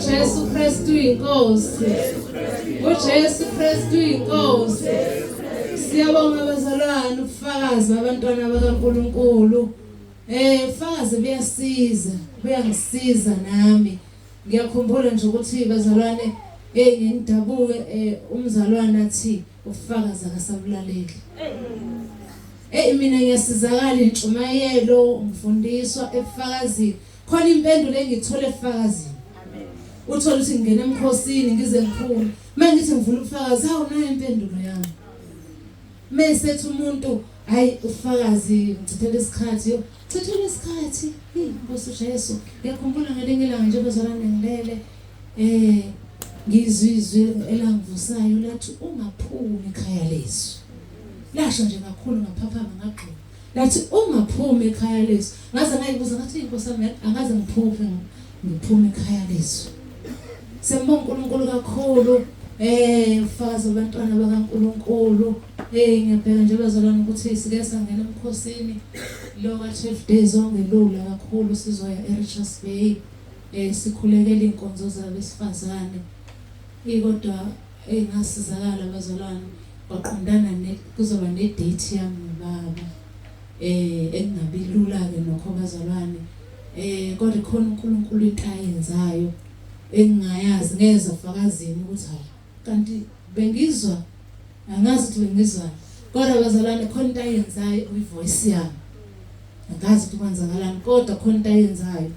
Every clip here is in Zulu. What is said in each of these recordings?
uJesu Kristu inkosi. uJesu Kristu inkosi. Siyabonga bazalwane ubufakazi babantwana bakaNkuluNkulu. Eh ufakazi buyasiza, buyangisiza nami. Ngiyakhumbula nje ukuthi bazalwane hey ngidabuke eh, umzalwane athi ufakazi akasabulaleli. Hey mina ngiyasizakala intshumayelo ngifundiswa ebufakazini. Khona impendulo engithole ebufakazini. Uthole ukuthi ngingena emkhosini ngize ngiphume. Mangithi ngivula ubufakazi hawu nayo impendulo yami. Mesethi umuntu hayi ufakazi ngichithela isikhathi yo chithela isikhathi hey Nkosi Jesu ngiyakhumbula ngelinye ilanga nje bazalwane ngilele eh ngizwe izwi elangivusayo lathi ungaphumi ekhaya lezwi lasho nje kakhulu ngaphaphama ngagxuma lathi ungaphumi ekhaya lezwi ngaze ngayibuza ngathi inkosi yami angaze ngiphuphe ngiphume ekhaya lezwi siyambonga uNkulunkulu kakhulu eh ufakazi abantwana bakaNkulunkulu eh ngiyabheka nje bazalwane ukuthi sike sangena emkhosini lo ka 12 days ongelula kakhulu sizoya eRichards Bay eh sikhulekela inkonzo zabesifazane ikodwa engasizakala bazalwane kwaqondana ne kuzoba ne date yami nobaba eh engabi lula ke nokho bazalwane eh kodwa khona uNkulunkulu into ayenzayo engingayazi ngezwa fakazini ukuthi hayi kanti bengizwa angazi ukuthi bengizwa kodwa bazalwane khona into ayenzayo kwi-voice yami angazi ukuthi kwenzakalani kodwa khona into ayenzayo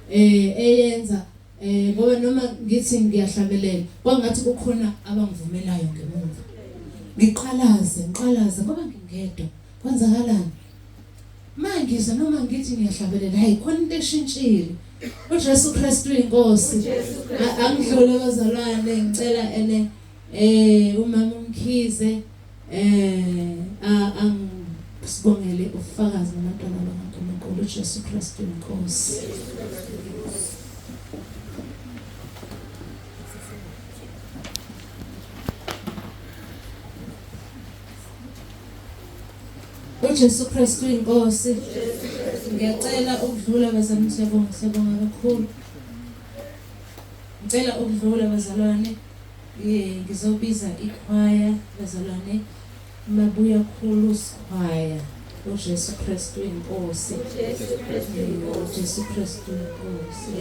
eh eyenza eh ngoba noma ngithi ngiyahlabelela kwangathi kukhona abangivumelayo ngemuva ngiqalaze ngiqalaze ngoba ngingedwa kwenzakalani mangizwa noma ngithi ngiyahlabelela hayi khona into eshintshile uJesu Kristu inkosi angidlule bazalwane ngicela ene eh umama umkhize eh angisibongele ubufakazi nabantwana bakaNkulunkulu uJesu Kristu inkosi uJesu Kristu inkosi ngiyacela ukudlula bazalwane siyabonga siyabonga kakhulu ngicela ukudlula bazalwane eh ngizobiza ikhwaya bazalwane mabuya khulu sikhwaya uJesu Kristu inkosi uJesu Kristu inkosi.